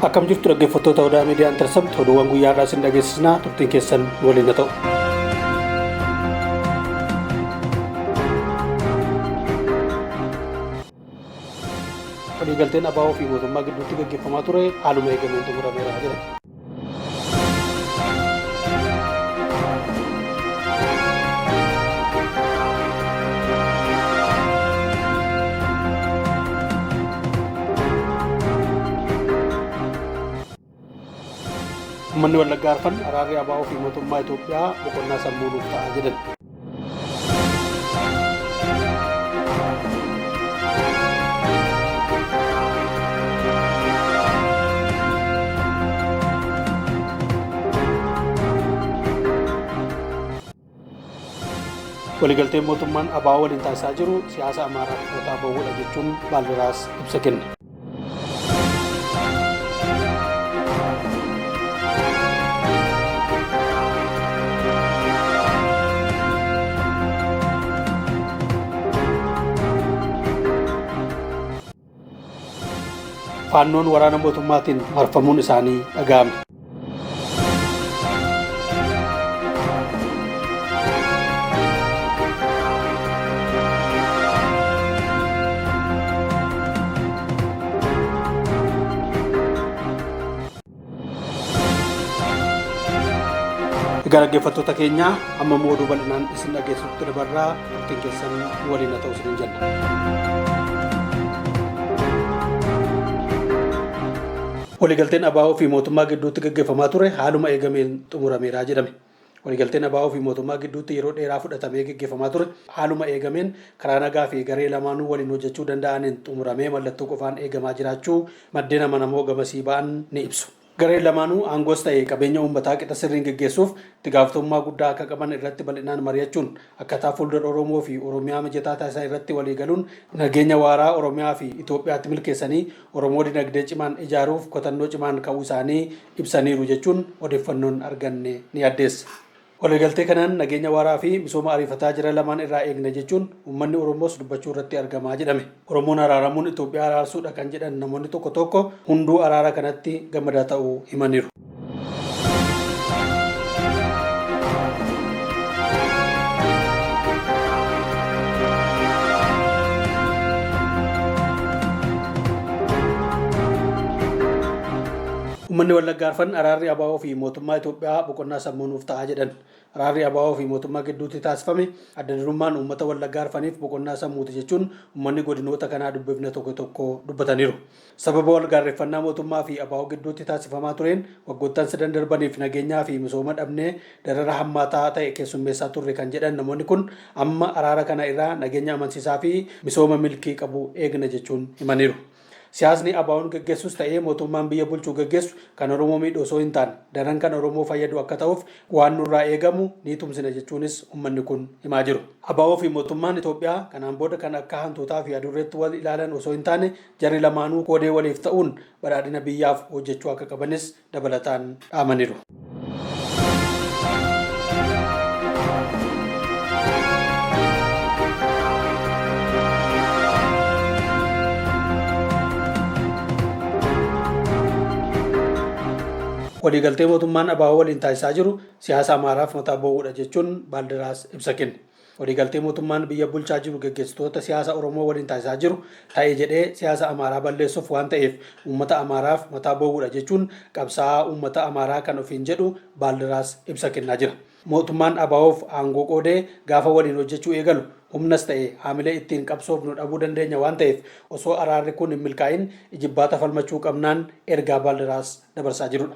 Akkam jirtu dhaggeeffattoota Odaa Miidiyaa Intercept, oduuwwan guyyaa har'aa isin dhageessisnaa, turtiin keessan waliin haa ta'u. Waliigalteen ABO fi mootummaa gidduutti gaggeeffamaa ture haaluma eegameen xumurameera jedhan. Uummanni Wallaggaa Arfan araarri ABO fi mootummaa Itoophiyaa boqonnaa sammuu nuuf ta'a jedhan. Waliigalteen mootummaan ABO waliin taasisaa jiru siyaasa Amaaraa mataa bowwudha jechuun Baaldaraas ibsa kenne. Faannoon waraana mootummaatiin marfamuun isaanii dhaga'ame. Egaa dhaggeeffattoota keenya, amma immoo oduu bal'inaan isin dhageessutti dabarraa, turtiin keessan waliin haa ta'u isiniin jenna. Waliigalteen ABO fi mootummaa gidduutti gaggeeffamaa ture haaluma eegameen xumurameera jedhame. Waliigalteen ABO fi mootummaa gidduutti yeroo dheeraa fudhatamee gaggeeffamaa ture haaluma eegameen karaa nagaa fi garee lamaanuu waliin hojjechuu danda'aniin xumuramee mallattoo qofaan eegamaa jiraachuu maddeen amanamoo gamasii ba'an ni ibsu. Gareen lamaanuu aangoos ta'e qabeenya uummataa qixa sirriin geggeessuuf itti gaafatamummaa guddaa akka qaban irratti bal'inaan mari'achuun akkataa fuuldura Oromoo fi Oromiyaa mijataa taasisan irratti walii galuun nageenya waaraa Oromiyaa fi Itoophiyaatti milkeessanii Oromoo dinagdee cimaan ijaaruuf kotannoo cimaan ka'uu isaanii ibsaniiru jechuun odeeffannoon arganne ni addeessa. Waliigaltee kanaan nageenya waaraa fi misooma ariifataa jara lamaan irraa eegna jechuun uummanni Oromoos dubbachuu irratti argama jedhame. Oromoon araaramuun Itoophiyaa araarsuudha kan jedhan namoonni tokko tokko hunduu araara kanatti gammadaa ta'uu himaniiru. Uummanni Wallaggaa Arfan araarri ABO fi mootummaa Itoophiyaa boqonnaa sammuu nuuf ta'a jedhan. Araarri ABO fi mootummaa gidduutti taasifame adda durummaan uummata Wallaggaa Arfaniif boqonnaa sammuuti jechuun uummanni godinoota kanaa dubbifne tokko tokko dubbataniiru. Sababa wal gaarreffannaa mootummaa fi ABO gidduutti taasifamaa tureen waggoottan sadan darbaniif nageenyaa fi misooma dhabnee darara hammaataa ta'e keessummeessaa turre kan jedhan namoonni kun, amma araara kana irraa nageenya amansiisaa fi misooma milkii qabu eegna jechuun himaniiru. Siyaasni ABOn geggeessus ta'ee mootummaan biyya bulchu geggeessu kan Oromoo miidhu osoo hin taane daran kan Oromoo fayyadu akka ta'uuf waan nurraa eegamu ni tumsina jechuunis uummanni kun himaa jiru. ABO fi mootummaan Itoophiyaa kanaan booda kan akka hantuutaa fi adurreetti wal ilaalan osoo hin taane jarri lamaanuu koodee waliif ta'uun badhaadhina biyyaaf hojjechuu akka qabanis dabalataan dhaamaniiru. Waliigaltee mootummaan ABO waliin taasisaa jiru siyaasa Amaaraaf mataa bowwuudha jechuun Baaldaraas ibsa kenne. Waliigaltee mootummaan biyya bulchaa jiru geggeessitoota siyaasa Oromoo waliin taasisaa jiru ta'e jedhee siyaasa Amaaraa balleessuuf waan ta'eef uummata Amaaraaf mataa bowwuudha jechuun qabsaa'aa uummata Amaaraa kan ofiin jedhu Baaldaraas ibsa kennaa jira. Mootummaan ABOf aangoo qoodee gaafa waliin hojjechuu eegalu humnas ta'e haamilee ittiin qabsoofnu dhabuu dandeenya waan ta'eef osoo araarri kun hin milkaa'in ijibbaata falmachuu qabnaan ergaa Baaldaraas dabarsaa jirudha.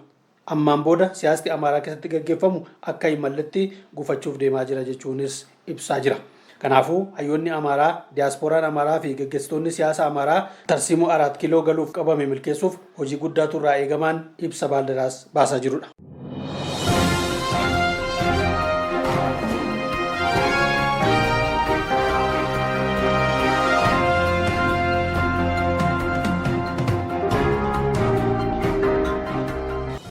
Ammaan booda siyaasti Amaaraa keessatti gaggeeffamu akka hin malletti gufachuuf deemaa jira jechuunis ibsaa jira. Kanaafuu hayyoonni Amaaraa, diyaaspooraan Amaaraa fi gaggeessitoonni siyaasa Amaaraa tarsiimoo Araat Kiiloo galuuf qabame milkeessuuf hojii guddaatu irraa eegamaan ibsa Baaldaraas baasaa jirudha.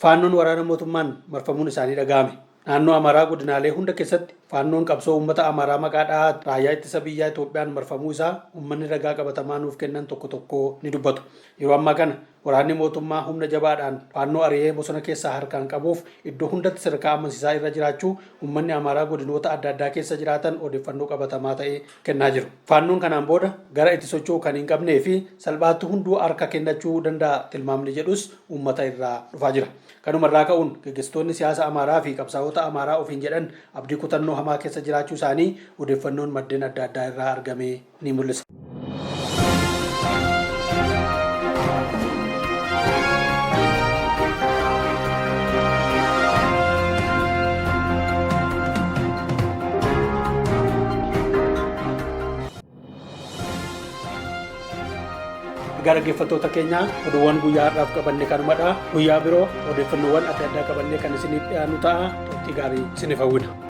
Faannoon waraana mootummaan marfamuun isaanii dhaga'ame. Naannoo Amaaraa godinaalee hunda keessatti Faannoon qabsoo uummata Amaaraa maqaa dha'aa raayyaa ittisa biyyaa Itoophiyaan marfamuu isaa uummanni ragaa qabatamaa nuuf kennan tokko tokko ni dubbatu. Yeroo ammaa kana Waraanni mootummaa humna jabaadhaan Faannoo ari'ee bosona keessaa harkaan qabuuf iddoo hundatti sadarkaa amansiisaa irra jiraachuu uummanni Amaaraa godinoota adda addaa keessa jiraatan odeeffannoo qabatamaa ta'e kennaa jiru. Faannoon kanaan booda gara itti socho'u kan hin qabnee fi salphaatti hunduu harka kennachuu danda'a tilmaamni jedhus uummata irraa dhufaa jira. Kanuma irraa ka'uun gaggeessitoonni siyaasa Amaaraa fi qabsaa'ota Amaaraa ofiin jedhan abdii kutannoo hamaa keessa jiraachuu isaanii odeeffannoon maddeen adda addaa irraa argame ni mul'isa. Egaa dhaggeeffattoota keenya, oduuwwan guyyaa har'aaf qabanne kanumadha. Guyyaa biroo odeeffannoowwan adda addaa qabannee kan isiniif dhiyaannu ta'a. Turtii gaarii isiniif hawwina.